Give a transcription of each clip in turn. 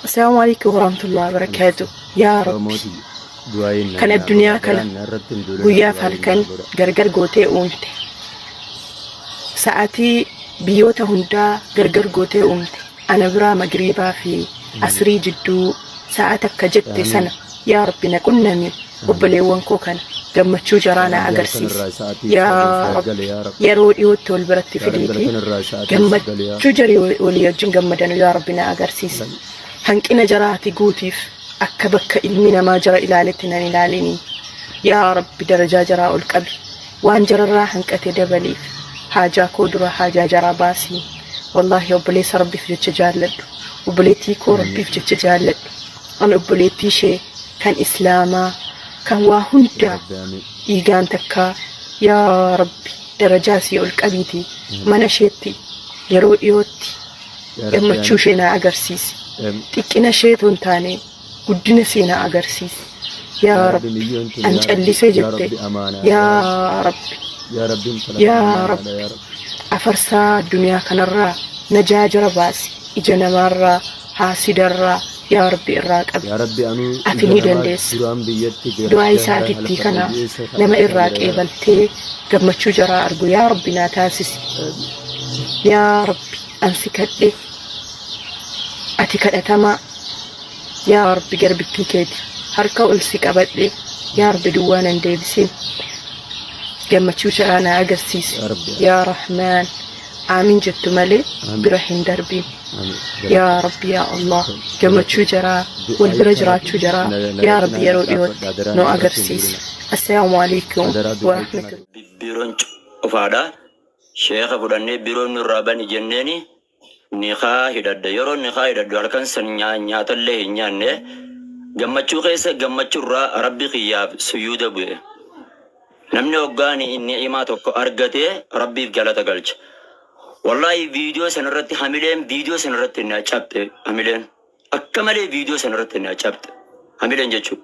Assalaamu alaikum warahmatullahi wabarakaatu. Yaa Rabbi, Oromoo tiyya du'aa'iin kan naa godha addunyaa kana daraan narratti hin duulinaa guyyaaf du'aa'iin halkan naa godha. gargar gootee uumte. Sa'atii biyyoota hundaa gargar gootee uumte. Ana biraa magriibaa fi asrii jidduu sa'a takka jette Aamiin. sana yaa Rabbi na qunnami Aamiin. obboleewwan koo kana gammachuu jaraa Yaa na Rabbi halkan agarsiisi. irraa sa'aatii Yaa sagal Rabbi gale yaa Rabbi. yeroo dhiyootti wal biratti Yaa Rabbi fidiitii halkan irraa sa'aatii sagal yaa gammachuu jarii walii wajjin gammadanu yaa Rabbi na agarsiisi. Hanqina jaraa ati guutiif akka bakka ilmi namaa jara ilaaletti nan ilaalinii. Yaa Rabbi darajaa jaraa ol qabi. Waan jararraa hanqate dabaliif. Haajaa koo dura haajaa jaraa baasii. Wallaahi obboleessa Rabbiif jecha jaalladhu. Obboleettii koo Rabbiif jecha jaalladhu. An obboleettii ishee kan Islaamaa kan waa Yaa hundaa Rabbi aamiin. dhiigaan takkaa yaa Rabbi darajaa sii ol qabiitii mana isheetti yeroo dhiyootti Yaa Rabbi gammachuu aamiin. ishee naa agarsiisi. Aamiin. Xiqqina ishee otoo hin taane guddina ishee naa agarsiisi. Yaa Yaa Rabbi Rabbi miyyoon tun an yaa Rabbi callisee yaa jette Rabbi amaanaadha yaa yaa Rabbi Yaa Rabbi intala tana yaa amaanaadha Rabbi yaa Rabbi. afarsaa addunyaa kanarraa najaa jara baasi ija namaarraa haasidarraa yaa Rabbi irraa qabi. Yaa Rabbi anuu Ati ija ni namaa dandeessa. duraan biyyatti Du'aa galchee isaa hara gittii halfadhe kana jeessa nama kadhachaa irraa jira yaa Rabbi. qeebaltee gammachuu jaraa argu yaa Rabbi naa taasisi. Yaa Rabbi an si kadhe ati kadhatamaa yaa Rabbi garbittii keeti harka ol si qabadhe yaa Rabbi duwwaa nan deebisin gammachuu jaraa naa agarsiisi Yaa Rabbi yaa Rahmaan aamin jettu malee Aamin. bira hin darbiin. Aamin. Yaa Rabbi yaa Allah gammachuu jaraa wal bira jiraachuu jaraa yaa Rabbi yeroo dhiyootti nu agarsiisi. Assalaamu alaikum warahmatullahi. Biiroon cufaadha. Sheekha fudhannee biiroon nurraa bani jenneeni nikaa hidhadhe. Yeroo nikaa hidhadhu halkan san nyaatallee hin nyaanne. Gammachuu keessa gammachurraa Rabbi kiyyaaf suyuuda bu'e. Namni hoggaa ni'imaa tokko argate Rabbiif galata galcha. Wallaahi viidiyoo san irratti hamileen viidiyoo san irratti na cabxe hamileen. Akka malee viidiyoo san irratti na cabxe hamileen jechuudha.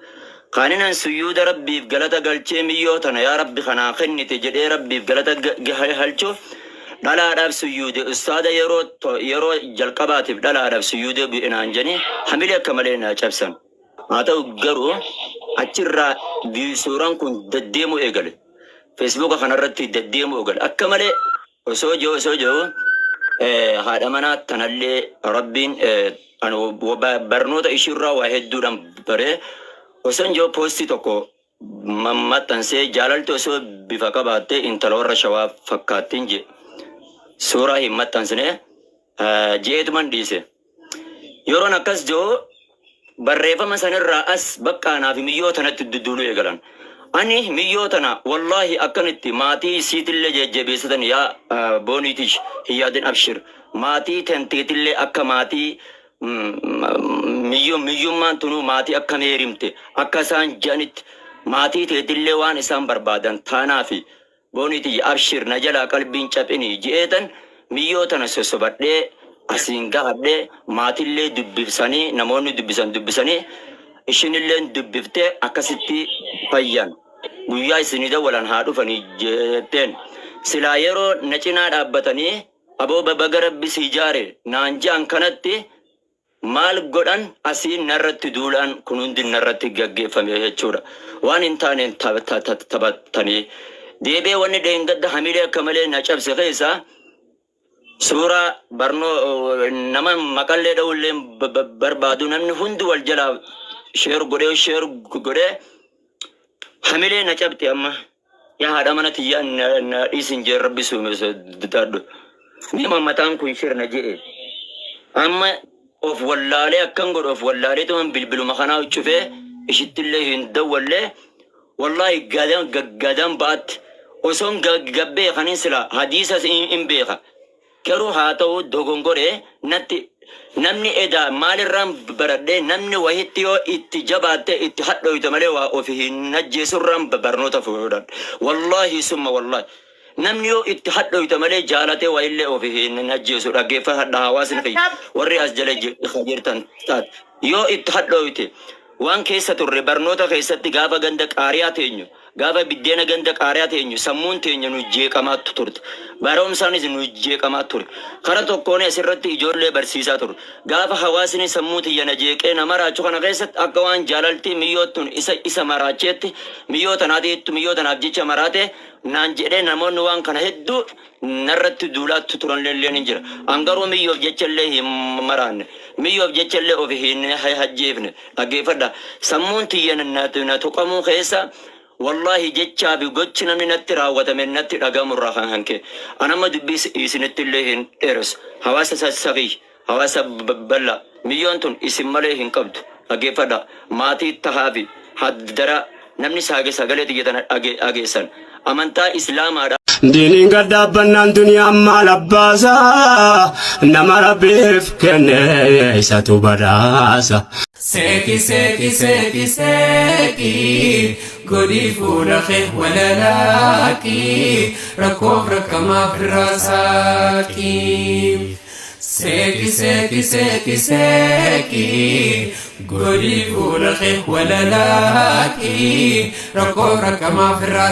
Kaaninan suyuuda Rabbiif galata galchee miyyoo tana yaa Rabbi kanaa kennite jedhee Rabbiif galata galchu dhalaadhaaf suyuude ustaada yeroo yeroo jalqabaatiif dhalaadhaaf suyuudee bu'e naan jedhanii hamilee akka malee na cabsan. Haa ta'u garuu achirraa suuraan kun deddeemuu eegale. Feesbuuka kanarratti deddeemuu eegale. Akka malee osoo jiru osoo jiru haadha manaa tanallee Rabbiin barnoota ishiirraa waa hedduudhaan baree osoo jiru poostii tokko maxxansee jaalalti osoo bifa qabaattee intala warra shawaa fakkaattiin jee suuraa hin maxxansine je'eetuman dhiise. Yeroon akkas jiru barreeffama sanirraa as bakka anaa fi miyyoo tanatti dudduuluu eegalan. Ani miyyoo tana wallaahi akkanitti maatii isiitillee jajjabeessatan yaa booniitish hin yaadin abshir. Maatii tanteetillee akka maatii miyyoo miyyummaan tunuu maatii akka meerimte akka isaan jedhanitti maatii teetillee waan isaan barbaadan taanaafi Boonii tiyya abshir na jalaa qalbiin caphinii je'eetan miyyoo tana sossobadhee asiin gahadhe maatillee dubbifsanii namoonni dubbisan dubbisanii ishinilleen dubbiftee akkasitti fayyan guyyaa isinii dawwalan haa dhufanii jetteen silaa yeroo na cinaa dhaabbatanii aboo baga rabbi sii jaare naan je'an kanatti Maal godhan asiin narratti duulaan kun hundi narratti gaggeeffame jechuudha. Waan hin taaneen taphatanii. Deebi'ee wanni dheengadda hamilee akka malee na cabse keessaa suuraa barnoo nama maqallee dha'ullee barbaadu namni hundi wal jalaa sheer godhee sheer godhee hamilee na cabxe amma. Yaa haadha mana tiyyaa na dhiisin jee rabbi sodaadhu. Mee mataan kun shir na je'e. Amma of wallaalee akkan godhu of wallaalee tuman bilbiluma kanaa cufee ishittillee hin dawwallee wallaahi gadan gadan ba'atti osoon gabbee kanin sila hadiisas hin beeka. Garuu haa ta'u dogongore natti namni edaa maalirraan baradhee namni wahitti yoo itti jabaatte itti hadhooyte malee waa ofi hin ajjeesurraan barnoota fudhadhe. Wallaahi summa wallaahi. Namni yoo itti hadhooyte malee jaalatee wahillee ofi hin ajjeesu dhaggeeffadha hawaasni kiyya warri as jala jirtan taate yoo itti hadhooyte waan keessa turre barnoota keessatti gaafa ganda qaariyaa teenyu Gaafa biddeena ganda qaariyaa teenyu sammuun teenya nu jeeqamaattu turte. Barumsaanis nu jeeqamaa ture. Kara tokkoon asirratti ijoollee barsiisaa ture. Gaafa hawaasni sammuu tiyya na jeeqee na maraachu kana keessatti akka waan jaalaltii miyyoottuun isa isa maraacheetti miyyoo tanaatiittu miyyoo tanaaf jecha maraate naan jedhee namoonni waan kana hedduu narratti duulaattu turan illee ni jira. An garuu miyyoof jecha illee hin maraanne. Miyyoof jecha illee of hin hajjeefne. Dhaggeeffadha. Sammuun tiyya na tuqamuu keessa Wallaahi jechaa fi gochi namni natti raawwatame natti dhagahamu irraa kan hanke. An amma dubbii isinitti illee hin dheeressu. Hawaasa sassakiyya, hawaasa bal'aa. Miyyoon tun isin malee hin qabdu. Dhaggeeffadhaa. Maatii tahaafi haddaraa namni saage sagalee tiyya tana dhageessan. Amantaa Islaamaadha. Diiniin gad dhaabbannaan duniyaan maal abbaasa nama rabbiif kenne isatu badhaasa. Seeqi seeqi seeqi seeqi godhii fuula kee walalaaqi rakkoof rakkamaaf irraa saaqi. Seeqi seeqi seeqi seeqi godhii fuula kee walalaaqi rakkoof rakkamaaf irraa.